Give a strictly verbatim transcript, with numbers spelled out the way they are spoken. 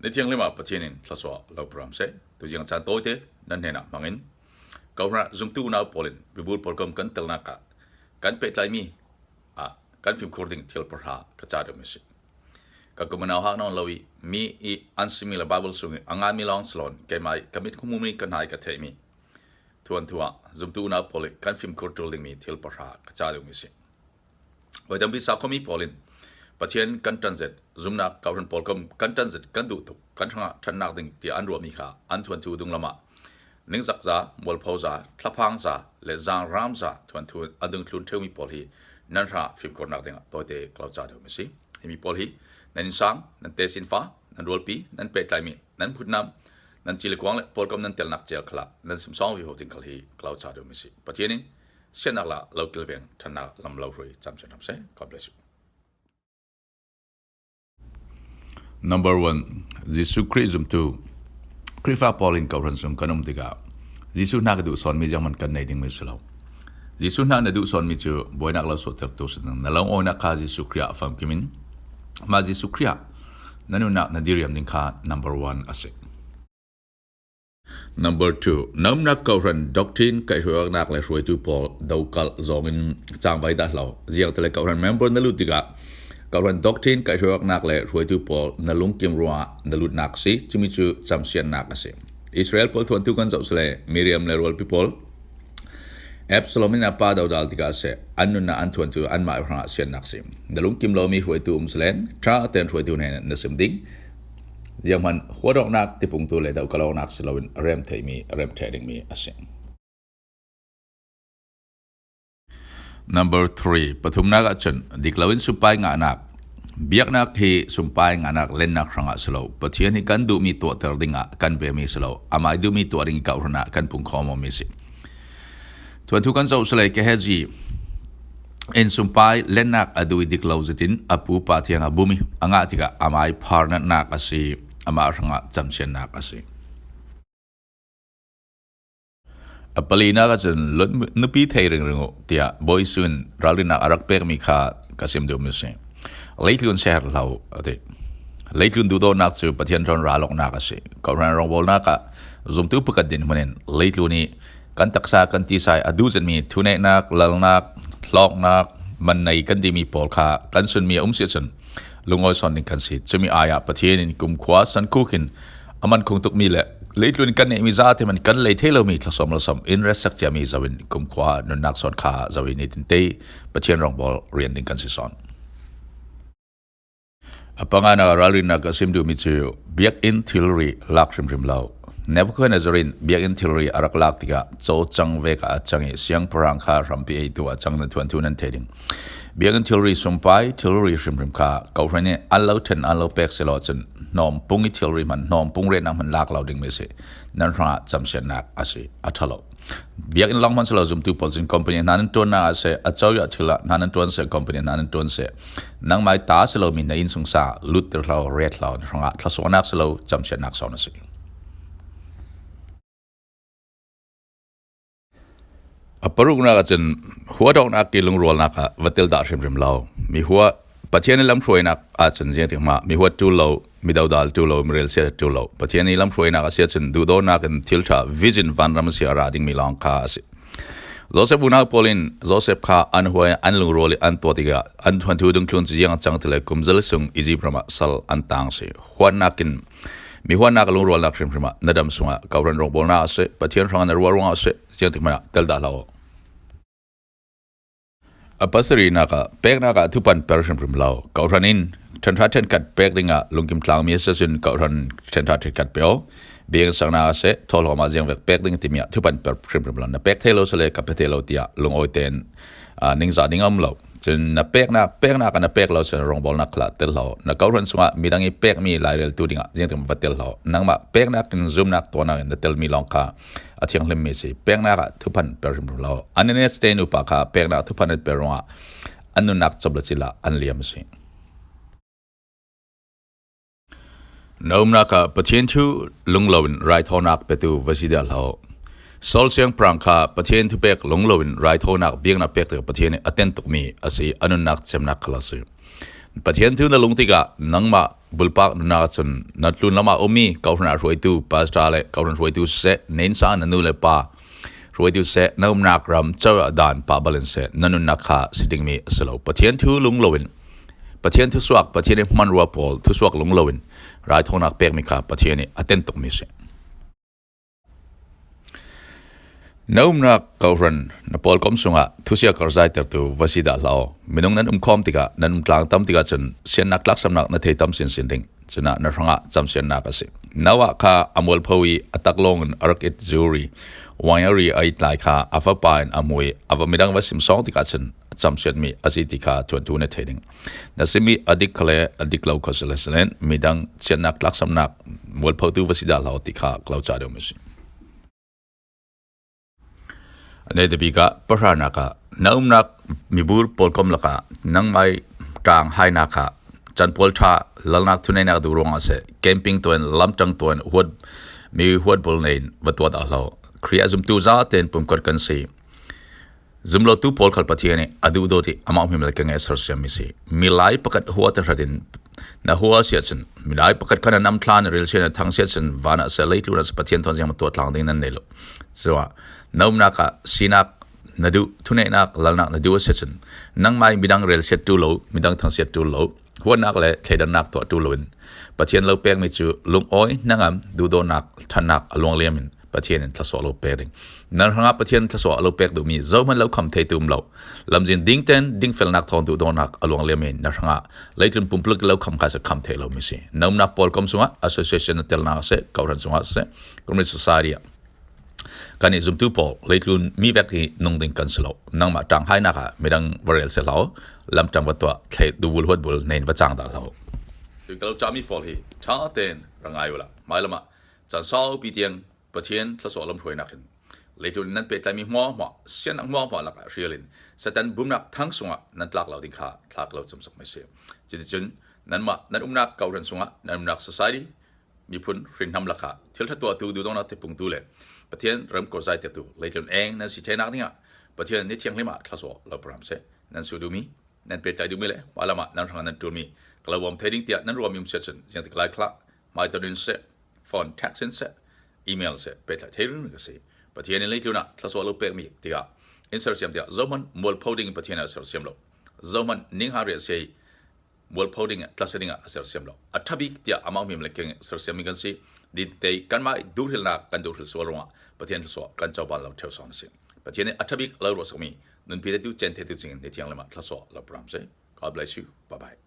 Ni thianghlim ah Pathian in thluasuah lo prom seh. Tuziang caan tawite nan hnenah hmangin, kohran zumtu unau pawl in Bible pawlkom kan telnak ah kan pehtlai mi ah kan fimkhur ding thil pahra ka ca deuh mi si. Ka kum a nauhak nawn lo ih mi ih an simi le Bible sung ih a ngan mi lawng si loin keimah ih ka mit hmu mi ka hnai ka theih mi thuanthu ah zumtu unau pawl ih kan fimkhur tul ding mi thil pahra ka ca deuh mi si. Voi tampi sakhuami pawl in Pathian kan ṭanzet, zumnak kohran pawlkom kan ṭanzet kan duh tuk, kan hrangah ṭhatnak ding tiah an ruahmi kha an thuanthu dunglam ah ningzakza, mualphoza, thlaphangza le zangram za thuanthu an dungthlun ṭheumi pawl hi nan hrangah fimkhurnak dingah tawite ka lo ca deuh mi si. Himi pawl hi nan innsang, nan tesinfa, nan rualpi, nan pehtlai mi, nan phutnam, nan ci le kuang le pawlkom nan telnak cial khalah nan simsawng vivo ding khal hi ka lo ca deuh mi si. Pathian in siatnak lah lo kilveng ṭhatnak lam lo hruai camcian hram seh. God bless you. Number one, Jesuh Khrih zumtu. Khrihfa pawl in kohran sung kan um tikah Jesuh hnak ih duhsawn mi zianghman kan nei ding mi si lo. Jesuh hnak na duhsawn mi cu buainak lo suahtertu si ding. Na lungawinak kha Jesuh Khrih ah famkim in, mah Jesuh Khrih ah na nunnak na diriam ding kha number one a si. Number two, na umnak kohran doctrine kaihhruaiawknak le hruaitu pawl dokalh zawngin cangvai dah hlah. Ziangtile kohran member na lut tikah kohran doctrine kaihhruaiawknak le hruaitu pawl na lungkim ruangah na lutnak a si. Cumi cu camsiatnak a si. Israel pawl thuanthu kan zoh sile Miriam le rualpi pawl Absalom in a pa dodal tikah a si. An nunnak an thuanthu anmah hrangah siatnak a si. Na lungkim lomi hruaitu um sile ṭha tein hruaitu hnen na sim ding. Zianghman huat awknak, tipungtu le dokalh awknak si loin rem theihmi, rem ṭheh dingmi a si. Number three, pathumnak ah cun dik loin sumpai ngahnak. Biaknak hi sumpai ngahnak lennak hrangah si lo. Pathian hi kan duhmi tuahter dingah kan bemi si lo. Amai duhmi tuah ding ih kohran ah kan pungkhawm awmi si. Thuanthu kan zoh sile Gehazi in sumpai lennak a duh ih dik lo zetin a pupa thiang a bum ih a ngah tikah amai pharnatnak a si, amah hrangah camsiatnak a si. A palinak ahcun, "Lot nupi thei ringring uh," tiah Bawi Jesuh in ralrinnak a rak pekmi kha ka sim duhmi si. Leitlun siaherh hlah uh, a ti. Leitlun duhdawtnak cu Pathian ṭawn ral awknak a si. Kohhran rawngbawlnak ah zumtu pakhat dinhmun in leitlun ih kan taksa, kan tisa ih a duh zetmi thuneihnak, lalnak, hlawknak, man nei kan timi pawl kha kan sunmi a um si ahcun lungawi sawn ding kan si. Cumi ai ah Pathian in kumkhua sankhuk in a man khung tukmi le leitlun in kan neihmi zate man kan lei thei lomi thlasawm lalsawm in retsak ciami zoh in kumkhua nunnak sawn kha zoh ih nitin te Pathian rawngbawl rian ding kan si sawn. A panganak ah ralrinnak ka sim duhmi cu biakinn thilri lak hrimhrim lo. Nebukhadnezzar in biakinn thilri a rak lak tikah cawcang vek ah a cang ih siangpahrang kha hrampi eitu ah cang nan thuanthu nan thei ding. Biakinn thilri sumpai thilri hrimhrim kha kohhran ih an lo ṭhen, an lo pek si lo ahcun hnawmpung ih thilri hman, hnawmpung retnak hman lak lo dingmi a si. Nan hrangah camsiatnak a si, a ṭha lo. Biakinn lawng hman si lo zumtu pawl cun company hna nan ṭuannak ah seh, a coiah thil ah hna nan ṭuan seh, company hna nan ṭuan seh. Nangmah ih ta si lomi na innsungsa lutter hlah, ret hlah, na hrangah thlasuahnak si lo, camsiatnak sawn a si. A paruknak ahcun huat awknak ih lungrualnak ah va tel dah hrimhrim lo. Mi huat Pathian ih lamhruainak ahcun ziangtik mah mi huat ṭul lo, mi dodal ṭul lo, mi relsiat ṭul lo. Pathian ih lamhruainak a si ahcun duhdawtnak in thil ṭha, vision, vanram a si a ra dingmi lawng kha a si. Joseph unau pawl in Joseph kha an huai, an lungrual ih an tuah tikah an thuanthu dungthlun cu ziang a cang tile kum zali sung Izipt ram ah sal an tang a si. Huatnak in, mi huatnak a lungrualnak hrimhrim ah na dam sungah kohhran rawngbawlnak a si, Pathian hrangah na ruah ruangah a si, ziangtik hmanh ah tel dah hlah uh. A pasarihnak ah peknak ah thupan per hrimhrim lo. Kohhran in ṭhenṭha ṭhenkhat pek dingah lungkim tlangmi a si ahcun kohhran ṭhenṭha ṭhenkhat pe aw. Biakinn saknak a si, thawhlawm ah ziangvek pek ding timi ah thupan per hrimhrim lo. Na pek thei lo sile ka pe thei lo tiah lungawi tein, aa, ningzah ding a um lo. Cun na peknak, peknak ah na pek lo sile na rawngbawlnak khalah tel hlah. Na kohhran sungah midang ih pekmi laireltu dingah ziangtik va tel hlah. Nangmah peknak in zumnak tuahnak in na telmi lawng kha a thianghlimmi a si. Peknak ah thuphan per hrimhrim lo. Ananias te nupa kha peknak thuphan an per ruangah an nunnak cawm le cil ah an liam a si. Na umnak ah Pathian thu lunglo in raithawinak petu va si dah hlah. Saul siangpahrang kha Pathian thupek lunglo in raithawinak biaknak pek tikah Pathian nih a ten tukmi a si, a nunnak cemnak khal a si. Pathian thu na lung tikah nangmah Bulpak nunnak ah cun na tlun lamah a ummi kohhran ah hruaitu pastor le kohhran hruaitu siseh, na innsang na nu le pa hruaitu siseh, na umnak ram cozah dan pahbal in siseh, na nunnak kha si dingmi a si lo. Pathian thu lung loin, Pathian thusuak, Pathian ih hmanrua pawl thusuak lung loin raithawinak pekmi kha Pathian ih a ten tukmi a si. Na umnak kohhran na pawlkom sungah thusia karzaitertu va si dah hlah aw. Minung nan um khawm tikah, nan um tlang tam tikah cun siannak tlaksamnak na thei tam sinsin ding. Cunah na hrangah camsiatnak a si. Noah kha a mualpho ih a taklawng in a rak it zu ri, winery a it lai kha a fapa in a hmu ih a va midang va sim sawng tikah cun a camsiatmi a si ti kha thuanthu na thei ding. Na simmi a dik khale a dik lo kha sile silen midang siannak tlaksamnak mualphotu va si dah hlah aw ti kha ka lo ca deuhmi a si. A netabik ah pahranak ah na umnak mibur pawlkom lakah nangmai ṭang hainak ah canpual ṭha, lalnak thuneihnak duh ruangah siseh, camping tuan, lamṭang tuan, huat, mi huatbul nei in va tuah dah hlah aw. Khrih a zumtu zaten pumkhat kan si. Zumlotu pawl khal Pathian ih a duhdawt ih amah hmim le keng ih a sersiammi si. Milai pakhat huat a hrat in na hua si ahcun, milai pakhat khan a namthla na rilsia na thangsia ahcun, van ah siseh, leitlun ah siseh, Pathian thawn ziangmah tuah tlang ding nan nei lo. Cuah na umnak ah sinak na duh, thuneihnak, lalnak na duh a si ahcun, nangmai midang relsiattu lo, midang thangsiattu lo, huatnak le thleidannak tuahtu loin Pathian lo pekmi cu lungawi, hnangam, duhdawtnak, ṭhannak a luangliam in Pathian in thlawsuah lo pek ding. Nan hrangah Pathian thlawsuah a lo pek duhmi zohman lo kham theitu um lo. Lamzin dingten dingfelnak thawng duhdawtnak a luangliam in nan hrangah leitlun pumpuluk lo kham kha siseh, kham thei lomi si. Na umnak pawlkom sungah association na telnak a siseh, kohhran sungah a siseh, community society ah kan ih zumtu pawl leitlun mi vek hi nung ding kan si lo. Nangmah ṭanghainak ah midang va rel si hlah aw, lamṭang va tuah, thleih duhbul huatbul nei in va cang dah hlah aw. Cun ka lo cami pawl hi ṭha tein ra ngai uhla, hmailam ah caan saupi tiang Pathian thlawsuah lam hruainak in leitlun in nan pehtlaimi hmuahhmuah, siannak hmuahhmuah lakah hrial in Satan bumnak thang sungah nan tlak lo ding kha thla ka lo camsakmi a si. Cuticun nanmah nan umnak kohhran sungah, nan umnak society, miphun hrinhnam lakah thil ṭha tuahtu, duhdawtnak tipungtu le Pathian ram karzaitertu leitlun eng nan si theinak dingah Pathian ni thianghlim ah thlawsuah lo program seh. Nan sut duhmi, nan pehtlai duhmi le hmalam ah nan hrangah nan ṭulmi ka lo bawm thei ding tiah nan ruahmi um si ahcun, ziangtik lai khal ah hmaiton in seh, phone, text in seh, email seh, pehtlai thei ringring a si. Pathian in leitlun ah thlawsuah lo pekmi tikah in sersiam tiah zohman mualpho ding in Pathian a sersiam lo. Zohman ningha riahsia ih mualpho dingah, tlasia dingah a sersiam lo. A ṭhabik tiah amah hmim le keng sersiammi kan si. Din tei kanmah ih duhhrilnak kan duhhril sual ruangah Pathian thlawsuah kan cohlan lo ṭheu sawn a si. Pathian in a ṭhabik lo ruahsakmi nunpi tetu, cen tetu cingin ni thianghlim ah thlawsuah lo program seh. God bless you. Bye bye.